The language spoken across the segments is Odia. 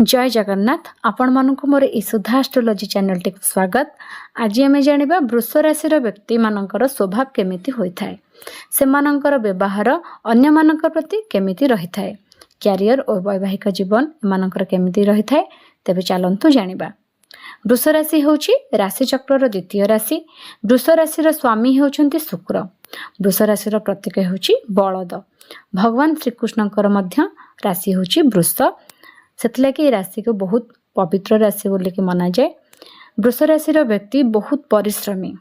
ଜୟ ଜଗନ୍ନାଥ। ଆପଣମାନଙ୍କୁ ମୋର ଏହି ସୁଧା ଆଷ୍ଟ୍ରୋଲୋଜି ଚ୍ୟାନେଲଟିକୁ ସ୍ୱାଗତ। ଆଜି ଆମେ ଜାଣିବା ବୃଷ ରାଶିର ବ୍ୟକ୍ତିମାନଙ୍କର ସ୍ୱଭାବ କେମିତି ହୋଇଥାଏ, ସେମାନଙ୍କର ବ୍ୟବହାର ଅନ୍ୟମାନଙ୍କ ପ୍ରତି କେମିତି ରହିଥାଏ, କ୍ୟାରିୟର ଓ ବୈବାହିକ ଜୀବନ ଏମାନଙ୍କର କେମିତି ରହିଥାଏ। ତେବେ ଚାଲନ୍ତୁ ଜାଣିବା। ବୃଷ ରାଶି ହେଉଛି ରାଶିଚକ୍ରର ଦ୍ୱିତୀୟ ରାଶି। ବୃଷ ରାଶିର ସ୍ୱାମୀ ହେଉଛନ୍ତି ଶୁକ୍ର। ବୃଷ ରାଶିର ପ୍ରତୀକ ହେଉଛି ବଳଦ। ଭଗବାନ ଶ୍ରୀକୃଷ୍ଣଙ୍କର ମଧ୍ୟ ରାଶି ହେଉଛି ବୃଷ। ସେଥିଲାଗି ଏ ରାଶିକୁ ବହୁତ ପବିତ୍ର ରାଶି ବୋଲିକି ମନାଯାଏ। ବୃଷ ରାଶିର ବ୍ୟକ୍ତି ବହୁତ ପରିଶ୍ରମୀ।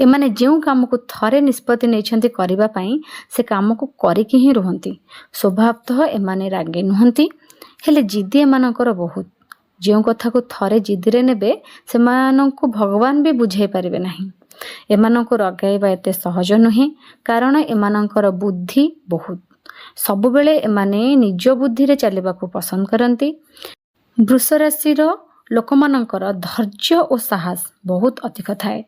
ଏମାନେ ଯେଉଁ କାମକୁ ଥରେ ନିଷ୍ପତ୍ତି ନେଇଛନ୍ତି କରିବା ପାଇଁ, ସେ କାମକୁ କରିକି ହିଁ ରୁହନ୍ତି। ସ୍ୱଭାବତଃ ଏମାନେ ରାଗି ନୁହନ୍ତି, ହେଲେ ଜିଦି ଏମାନଙ୍କର ବହୁତ। ଯେଉଁ କଥାକୁ ଥରେ ଜିଦିରେ ନେବେ, ସେମାନଙ୍କୁ ଭଗବାନ ବି ବୁଝାଇ ପାରିବେ ନାହିଁ। ଏମାନଙ୍କୁ ରଗାଇବା ଏତେ ସହଜ ନୁହେଁ, କାରଣ ଏମାନଙ୍କର ବୁଦ୍ଧି ବହୁତ। ସବୁବେଳେ ଏମାନେ ନିଜ ବୁଦ୍ଧିରେ ଚାଲିବାକୁ ପସନ୍ଦ କରନ୍ତି। ବୃଷ ରାଶିର ଲୋକମାନଙ୍କର ଧୈର୍ଯ୍ୟ ଓ ସାହସ ବହୁତ ଅଧିକ ଥାଏ।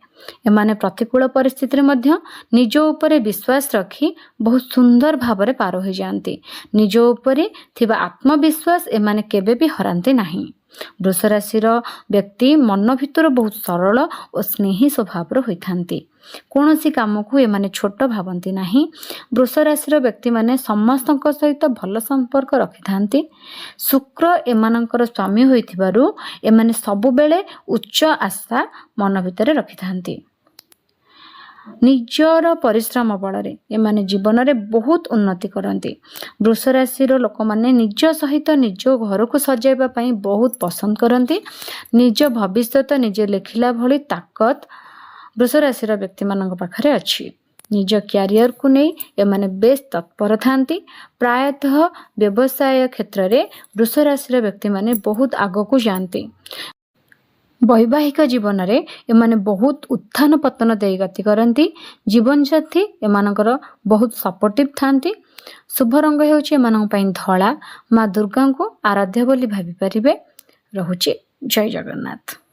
ଏମାନେ ପ୍ରତିକୂଳ ପରିସ୍ଥିତିରେ ମଧ୍ୟ ନିଜ ଉପରେ ବିଶ୍ୱାସ ରଖି ବହୁତ ସୁନ୍ଦର ଭାବରେ ପାର ହୋଇଯାଆନ୍ତି। ନିଜ ଉପରେ ଥିବା ଆତ୍ମବିଶ୍ୱାସ ଏମାନେ କେବେ ବି ହରାନ୍ତି ନାହିଁ। ବୃଷ ରାଶିର ବ୍ୟକ୍ତି ମନ ଭିତରୁ ବହୁତ ସରଳ ଓ ସ୍ନେହୀ ସ୍ୱଭାବର ହୋଇଥାନ୍ତି। କୌଣସି କାମକୁ ଏମାନେ ଛୋଟ ଭାବନ୍ତି ନାହିଁ। ବୃଷ ରାଶିର ବ୍ୟକ୍ତିମାନେ ସମସ୍ତଙ୍କ ସହିତ ଭଲ ସମ୍ପର୍କ ରଖିଥାନ୍ତି। ଶୁକ୍ର ଏମାନଙ୍କର ସ୍ୱାମୀ ହୋଇଥିବାରୁ ଏମାନେ ସବୁବେଳେ ଉଚ୍ଚ ଆଶା ମନ ଭିତରେ ରଖିଥାନ୍ତି। ନିଜର ପରିଶ୍ରମ ବଳରେ ଏମାନେ ଜୀବନରେ ବହୁତ ଉନ୍ନତି କରନ୍ତି। ବୃଷ ରାଶିର ଲୋକମାନେ ନିଜ ସହିତ ନିଜ ଘରକୁ ସଜାଇବା ପାଇଁ ବହୁତ ପସନ୍ଦ କରନ୍ତି। ନିଜ ଭବିଷ୍ୟତ ନିଜେ ଲେଖିଲା ଭଳି ତାକତ ବୃଷ ରାଶିର ବ୍ୟକ୍ତିମାନଙ୍କ ପାଖରେ ଅଛି। ନିଜ କ୍ୟାରିୟରକୁ ନେଇ ଏମାନେ ବେଶ ତତ୍ପର ଥାନ୍ତି। ପ୍ରାୟତଃ ବ୍ୟବସାୟ କ୍ଷେତ୍ରରେ ବୃଷ ରାଶିର ବ୍ୟକ୍ତିମାନେ ବହୁତ ଆଗକୁ ଯାଆନ୍ତି। ବୈବାହିକ ଜୀବନରେ ଏମାନେ ବହୁତ ଉତ୍ଥାନ ପତନ ଦେଇ ଗତି କରନ୍ତି। ଜୀବନସାଥୀ ଏମାନଙ୍କର ବହୁତ ସପୋର୍ଟିଭ ଥାନ୍ତି। ଶୁଭ ରଙ୍ଗ ହେଉଛି ଏମାନଙ୍କ ପାଇଁ ଧଳା। ମା ଦୁର୍ଗାଙ୍କୁ ଆରାଧ୍ୟ ବୋଲି ଭାବିପାରିବେ। ରହୁଛି, ଜୟ ଜଗନ୍ନାଥ।